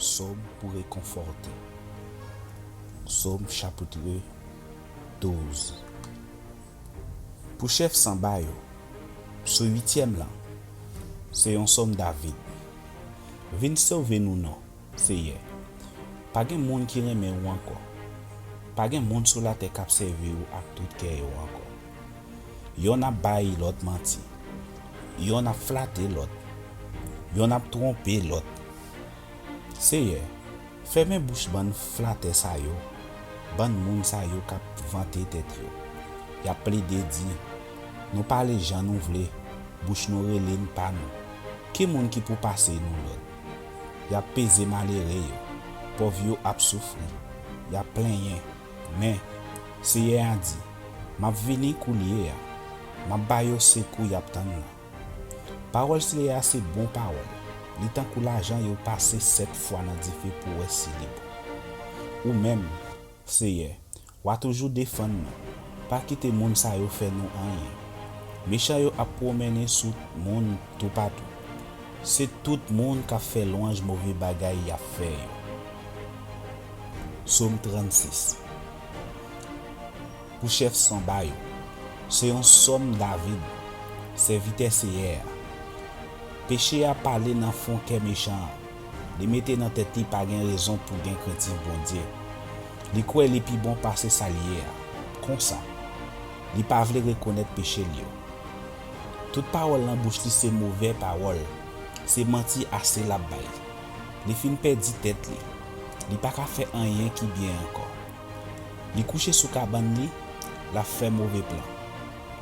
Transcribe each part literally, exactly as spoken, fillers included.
Sòm pou rekonfòte. Sòm chapit douz. Pou chèf sanba yo, sou uityèm lan, se yon sòm David. Vin sove nou non, Seyè. Pa gen moun ki renmen ou ankò. Pa gen moun sou latè k ap sèvi ou ak tout kè yo ankò. Yonn ap bay lòt manti. Yonn ap flate lòt. Yonn ap twonpe lòt. Seyè, fèmen bouch bann flatè sa yo, bann moun sa yo k ap vante tèt yo. Y ap plede di, nou pale jan nou vle, bouch nou rele n pa nou. Ki moun ki pou pase nou lòd? Y ap peze malere yo, pòv yo ap soufri, y ap plenyen. Men, Seyè a di, m ap vini koulye a, m ap ba yo sekou y ap tann lan. Pawòl Seyè a se bon pawòl, li tankou lajan yo pase sèt fwa nan dife pou wè si li bon. Ou menm, Seyè, w a toujou defann nou, pa kite moun sa yo fè nou anyen. Mechan yo ap pwomennen sou moun toupatou. Se tout moun k ap fè lwanj move bagay y ap fè yo. Sòm trannsis. Pou chèf sanba yo, se yon sòm David, sèvitè Seyè a. Peche a pale nan fon kè mechan an. Li mete nan tèt li pa gen rezon pou gen krentif Bondye. Li kwè li pi bon pase sa l ye a. Konsa, li pa vle rekonèt peche l yo. Tout pawòl nan bouch li se move pawòl, se manti ase l ap bay. Li fin pèdi tèt li. Li pa ka fè anyen ki byen ankò. Li kouche sou kabann li, l ap fè move plan.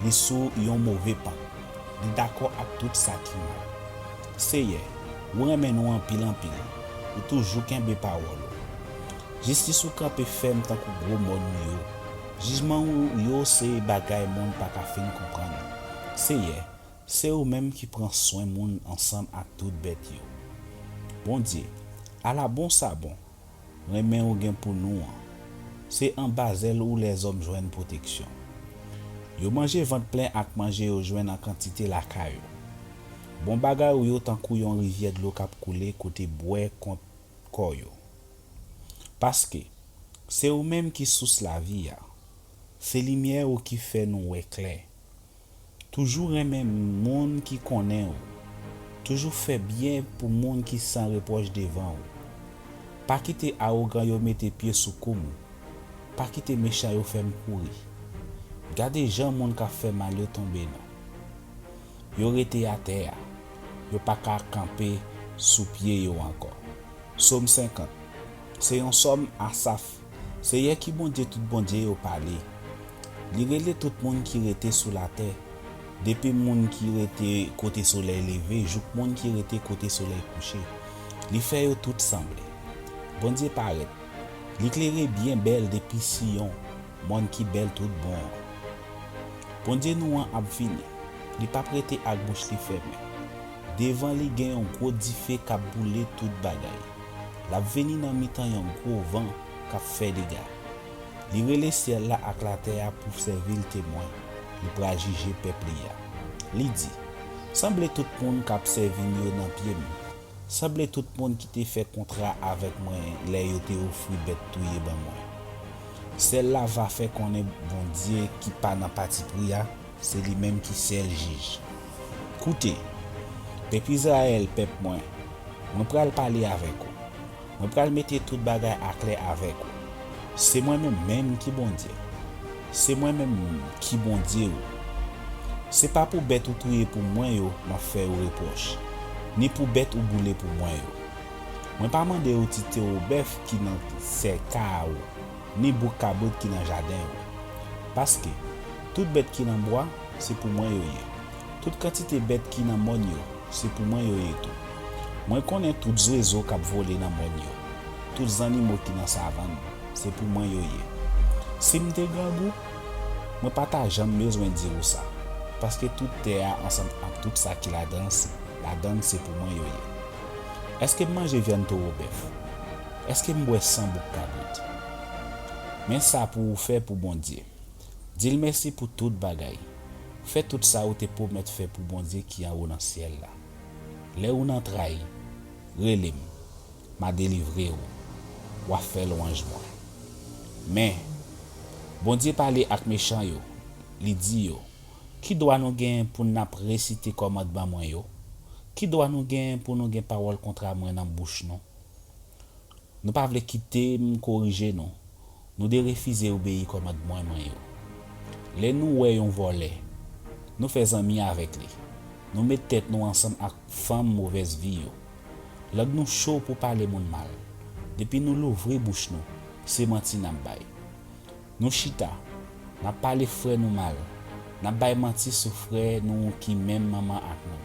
Li sou yon move pant. Li dakò ak tout sa ki mal. Seyè, ou renmen nou anpil anpil. Ou toujou kenbe pawòl ou. Jistis ou kanpe fèm tankou gwo mòn ou yo. Jijman ou yo se bagay moun pa ka fin konprann. Seyè, se ou menm ki pran swen moun ansanm ak tout bèt yo. Bondye, ala bon sa bon, renmen ou gen pou nou an. Se anba zèl ou lèzòm jwenn pwoteksyon. Yo manje vant plen ak manje yo jwenn an kantite lakay ou. Bon bagay ou yo tankou yon rivyè dlo k ap koule kote bwè kont kò yo. Paske, se ou menm ki sous lavi a. Se limyè ou ki fè nou wè klè. Toujou renmen moun ki konnen ou. Toujou fè byen pou moun ki san repwòch devan ou. Pa kite awogan yo mete pye sou kou m. Pa kite mechan yo fè m kouri. Gade jan moun k ap fè mal yo tonbe non. Yo rete atè a. Yo pa ka kanpe sou pye yo ankò. Sòm senkant. Se yon sòm Asaf. Seyè ki Bondye tout bondye yo pale. Li rele tout moun ki rete sou latè. Depi moun ki rete kote solèy leve, jouk moun ki rete kote solèy kouche. Li fè yo tout sanble. Bondye parèt. Li klere byen bèl depi Siyon, mòn ki bèl tout bon an. Bondye nou an ap vini. Li p ap rete ak bouch li fèmen. Devan li gen yon gwo dife k ap boule tout bagay. L ap vini nan mitan yon gwo van k ap fè dega. Li rele syèl la ak latè a pou sèvi l temwen. Li pral jije pèp li a. Li di, sanble tout moun k ap sèvi m yo nan pye m. Sanble tout moun ki te fè kontra avèk mwen lè yo te ofri bèt touye ban mwen. Syèl la va fè konnen Bondye ki pa nan patipri a, se li menm ki sèl jij. Koute, pèp Izrayèl, pèp mwen, mwen pral pale avèk ou. Mwen pral mete tout bagay aklè avèk ou. Se mwen menm menm ki Bondye. Se mwen menm ki Bondye ou. Se pa pou bèt ou touye pou mwen yo m ap fè yo repwòch, ni pou bèt ou boule pou mwen yo. Mwen pa mande ou ti tewo bèf ki nan sèka a ou, ni bouk kabrit ki nan jaden ou. Paske, tout bèt ki nan bwa, se pou mwen yo ye. Tout kantite bèt ki nan mòn yo, se pou mwen yo ye tou. Mwen konnen tout zwezo k ap vole nan mòn yo, tout zannimo ki nan savann, se pou mwen yo ye. Si m te grangou, mwen pa ta janm bezwen di ou sa, paske tout tè a ansanm ak tout sa ki ladan l se, ladan l se pou mwen yo ye. Èske m manje vyann towo bèf? Èske m bwè san bouk kabrit? Men sa pou ou fè pou Bondye. Di l mèsi pou tout bagay. Fè tout sa ou te pwomèt fè pou Bondye ki anwo nan syèl la. Lè ou nan tray, rele m. m a delivre w. W a fè lwanj mwen. Men, Bondye pale ak mechan yo, li di yo, ki dwa nou gen pou n ap resite kòmandman mwen yo? Ki dwa nou gen pou nou gen pawòl kontra mwen nan bouch nou? Nou pa vle kite m korije nou. Nou derefize obeyi kòmandman mwen yo. Lè nou wè yon vòlè, nou fè zanmi avèk li. Nou met tèt nou ansanm ak fanm movèz vi yo. Lang nou cho pou pale moun mal. Depi nou louvri bouch nou, se manti n ap bay. Nou chita, n ap pale frè nou mal, n ap bay manti sou frè nou ki menm manman ak nou.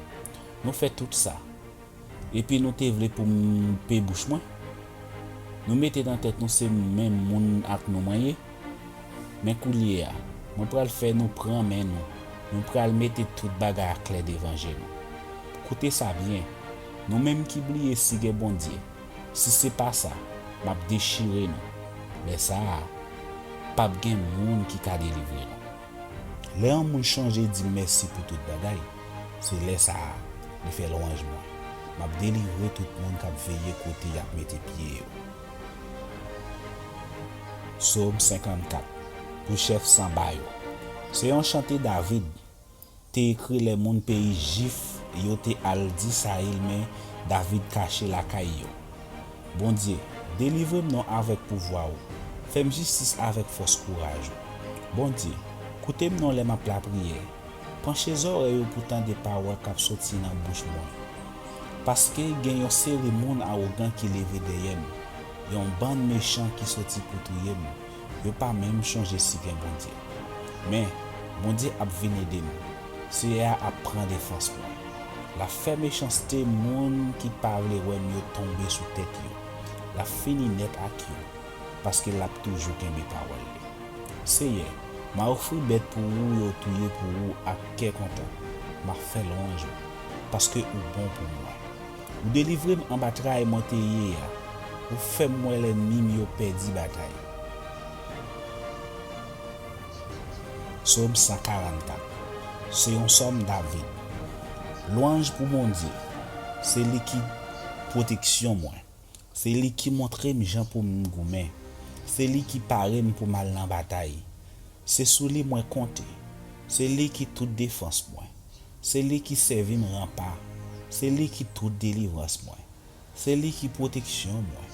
Nou fè tout sa, epi nou te vle pou m pe bouch mwen? Nou mete nan tèt nou se menm moun ak nou mwen ye? Men koulye a, mwen pral fè nou pran men nou, nou pral mete tout bagay aklè devan je nou. Koute sa byen, nou menm ki bliye si gen Bondye, si se pa sa, m ap dechire nou. Lè sa a, p ap gen moun ki ka delivre nou. Lè yon moun chonje di m mèsi pou tout bagay, se lè sa a, li fè lwanj mwen. M ap delivre tout moun k ap veye kote y ap mete pye yo. Sòm senkannkat, pou chèf sanba yo. Se yon chante David te ekri lè moun peyi Jif yo te al di Sayil, men David kache lakay yo. Bondye, delivre m non avèk pouvwa w. Fè m jistis avèk fòs kouraj ou. Bondye, koute m non lè m ap lapriyè. Panche zòrèy ou pou tande pawòl k ap soti nan bouch mwen. Paske gen yon seri moun awogan ki leve dèyè m, yon bann mechan ki soti pou touye m, yo pa menm chonje si gen Bondye. Men, Bondye ap vin ede m, Seyè a ap pran defans mwen. L ap fè mechanste moun ki pa vle wè m yo tonbe sou tèt yo. L ap fini nèt ak yo, paske l ap toujou kenbe pawòl li. Seyè, m a ofri bèt pou ou yo touye pou ou ak kè kontan. M a fè lwanj ou, paske ou bon pou mwen. Ou delivre m anba tray mwen te ye a. Ou fè m wè lènmi m yo pèdi batay. Sòm san karannkat. Se yon sòm David. Lwanj pou Bondye. Se li ki pwoteksyon mwen. Se li ki montre m jan pou m goumen. Se li ki pare m pou m al nan batay. Se sou li mwen konte. Se li ki tout defans mwen. Se li ki sèvi m ranpa. Se li ki tout delivrans mwen. Se li ki pwoteksyon mwen.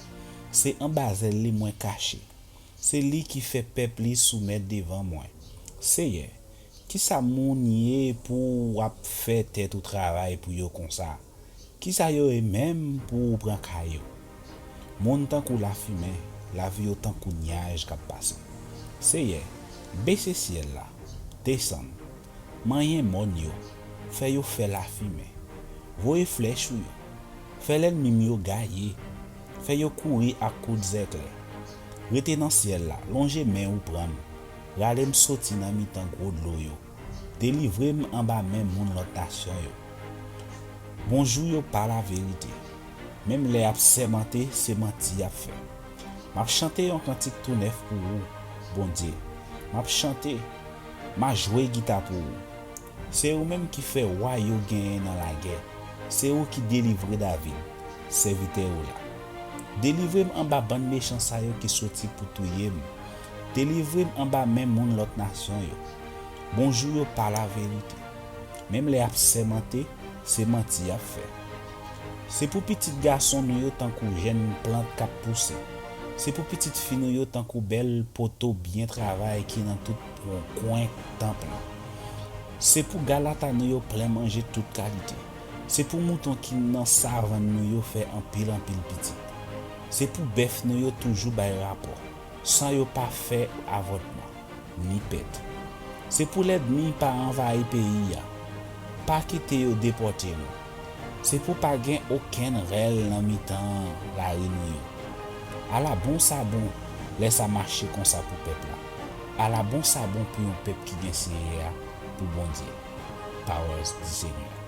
Se anba zèl li mwen kache. Se li ki fè pèp li soumèt devan mwen. Seyè, kisa moun ye pou w ap fè tèt ou travay pou yo konsa? Kisa yo ye menm pou ou pran kay yo? Moun tankou lafimen, lavi yo tankou nyaj k ap pase. Seyè, bese syèl la, desann, manyen mòn yo, fè yo fè lafimen. Voye flèch ou yo, fè lènmi m yo gaye, fè yo kouri ak kout zèklè. Rete nan syèl la, lonje men ou pran m, rale m soti nan mitan gwo dlo yo. Delivre m anba men moun lòt nasyon yo. Bonjou yo pa laverite. Menm lè y ap sèmante, se manti y ap fè. M ap chante yon kantik tou nèf pou ou, Bondye. M ap chante, m a jwe gita pou ou. Se ou menm ki fè wa yo genyen nan lagè. Se ou ki delivre David, sèvitè ou la. Delivre m anba bann mechan sa yo ki soti pou touye m. Delivre m anba men moun lòt nasyon yo. Bonjou yo pa laverite. Menm lè y ap sèmante, se manti y ap fè. Se pou pitit gason nou yo tankou jèn plant k ap pouse. Se pou pitit fi nou yo tankou bèl poto byen travay ki nan tout kwen tanp lan. Se pou galata nou yo plen manje tout kalite. Se pou mouton ki nan savann nou yo fè anpil anpil pitit. Se pou bèf nou yo toujou bay rapò, san yo pa fè avòtman, ni pèt. Se pou lènmi pa anvayi peyi a. Pa kite yo depòte nou. Se pou pa gen okenn rèl nan mitan lari nou yo. Ala bon sa bon lè sa mache konsa pou pèp la. Ala bon sa bon pou yon pèp ki gen Seyè a pou Bondye. Pawòl di Senyè.